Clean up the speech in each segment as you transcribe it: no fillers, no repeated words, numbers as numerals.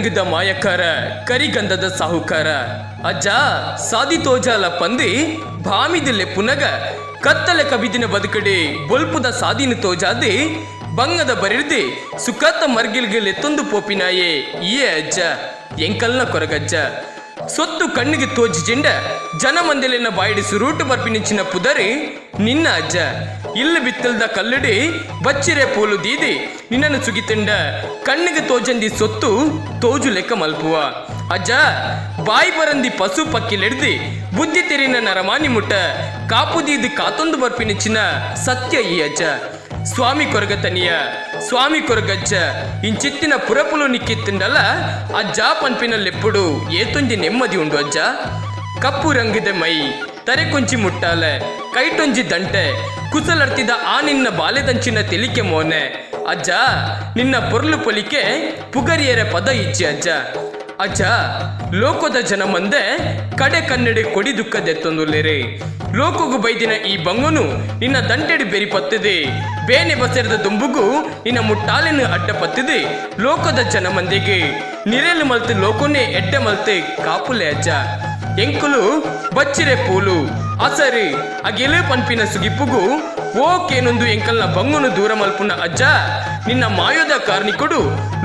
ರಂಗದ ಮಾಯಕಾರ, ಕರಿಗಂಧದ ಸಾಹುಕಾರ ಅಜ್ಜ, ಸಾದಿ ತೋಜಾಲ ಪಂದಿ ಭಾಮಿದ ಲೆಪ್ಪುನಗ ಕತ್ತಲೆ ಕಬಿದಿನ ಬದುಕಡೆ ಬೊಲ್ಪುದ ಸಾದಿನ ತೋಜಾದಿ ಬಂಗದ ಬರಿರ್ದಿ ಸುಖತ ಮರ್ಗಿಲ್ಗೆ ಲೆತ್ತೊಂದು ಪೋಪಿನಾಯೆ ಈಯೆ ಅಜ್ಜ, ಎಂಕಲ್ನ ಕೊರಗಜ್ಜ. ಸೊತ್ತು ಕಣ್ಣಿಗೆ ತೋಜಿಜಿಂಡ ಜನ ಮಂದೆಲೆನ ಬಾಯಿಡ್ ಸುರೂಟು ಬರ್ಪಿನಿಂಚಿನ ಪುದರಿ ನಿನ್ನ ಅಜ್ಜ. ಇಲ್ಲು ಬಿತ್ತಲ್ದ ಕಲ್ಲುಡಿ ಬಚ್ಚಿರೆ ಪೋಲು ದೀದಿ ನಿನ್ನನ್ನು ಸುಗಿತುಂಡ ಕಣ್ಣಿಗೆ ತೋಜಂದಿ ಸೊತ್ತು ತೋಜು ಲೆಕ್ಕ ಮಲ್ಪುವ ಅಜ್ಜ. ಬಾಯಿ ಬರಂದಿ ಪಸು ಪಕ್ಕಿಲೆಡ್ದಿ ಬುದ್ಧಿ ತೆರಿನ ನರಮಾನಿ ಮುಟ್ಟ ಕಾಪು ದೀದಿ ಕಾತೊಂದು ಬರ್ಪಿನಿಂಚಿನ ಸತ್ಯ ಈ ಅಜ್ಜ. ಸ್ವಾಮಿ ಕೊರಗತನಿಯ, ಸ್ವಾಮಿ ಕೊರಗಜ್ಜ ಇಂಚಿತ್ತಿನ ಪುರಪುಲು ನಿಕ್ಕಿತ್ತುಂಡಲ ಅಜ್ಜ ಪನ್ಪಿನಲ್ಲೆಪ್ಪುಡು ಏತೊಂಜಿ ನೆಮ್ಮದಿ ಉಂಡು ಅಜ್ಜ. ಕಪ್ಪು ರಂಗದ ಮೈ, ತರೆ ಕೊಂಚಿ ಮುಟ್ಟಾಲೆ, ಕೈಟೊಂಜಿ ದಂಟೆ, ಕುಸಲರ್ತಿದ ಆ ನಿನ್ನ ಬಾಲೆದಂಚಿನ ತೆಲಿಕೆ ಮೋನೆ ಅಜ್ಜ. ನಿನ್ನ ಪೊರ್ಲು ಪೊಲಿಕೆ ಪುಗರಿಯರ ಪದ ಇಜ್ಜಿ ಅಜ್ಜ. ಅಜ್ಜ, ಲೋಕದ ಜನ ಮಂದೆ ಕಡೆ ಕನ್ನಡಿ ಕೊಡಿ ದುಃಖದೆತ್ತೊಂದುಲ್ಲೇರಿ. ಲೋಕಗು ಬೈದಿನ ಈ ಬಂಗುನು ನಿನ್ನ ದಂಟೆಡಿ ಬೆರಿ ಪತ್ತಿದೆ. ಬೇನೆ ಬಸರದ ದುಂಬುಗು ನಿನ್ನ ಮುಟ್ಟಾಲೆನು ಅಡ್ಡ ಪತ್ತಿದೆ. ಲೋಕದ ಜನ ಮಂದಿಗೆ ನಿರೆಲು ಮಲ್ತು ಲೋಕೋನೆ ಎಡ್ಡೆ ಮಲ್ತೆ ಕಾಪುಲೆ ಅಜ್ಜ. ಎಂಕುಲು ಬಚ್ಚಿರೆ ಪೂಲು ಅಸರಿ ಅಗೆಲು ಪನ್ಪಿನ ಸುಗಿಪುಗು ಓಕೇನೊಂದು ಎಂಕಲ್ನ ಬಂಗುನು ದೂರ ಮಲ್ಪುನ ಅಜ್ಜ, ನಿನ್ನ ಮಾಯೋದ ಕಾರ್ನಿಕೊಡು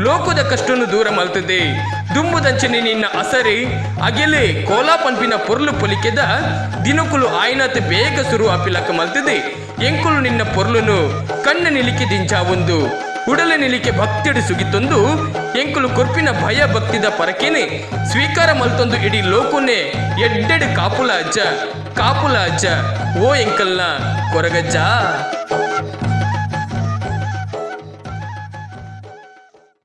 ಲೋಕದ ಕಷ್ಟನು ದೂರ ಮಲ್ತದೆ. ದುಂಬುದಂಚನೆ ನಿನ್ನ ಅಸರಿ ಅಗೆಲೆ ಕೋಲಾ ಪನ್ಪಿನ ಪೊರ್ಲು ಪೊಲಿಕೆದ ದಿನಕುಲು ಆಯ್ನತೆ ಬೇಗ ಸುರು ಅಪಿಲಕ ಮಲ್ತದೆ. ಎಂಕುಲು ನಿನ್ನ ಪೊರ್ಲುನು ಕಣ್ಣ ನಿಲಿಕೆ ದಿಂಜಾವೊಂದು, ಉಡಲ ನಿಲಿಕೆ ಭಕ್ತಿಡು ಸುಗಿತೊಂದು, ಎಂಕುಲು ಕೊರ್ಪಿನ ಭಯ ಭಕ್ತಿದ ಪರಕೇನೆ ಸ್ವೀಕಾರ ಮಲ್ತೊಂದು ಇಡೀ ಲೋಕೊನೆ ಎಡ್ಡೆಡು ಕಾಪುಲ ಅಜ್ಜ, ಕಾಪುಲ ಅಜ್ಜ, ಓ ಎಂಕಲ್ನ ಕೊರಗಜ್ಜ.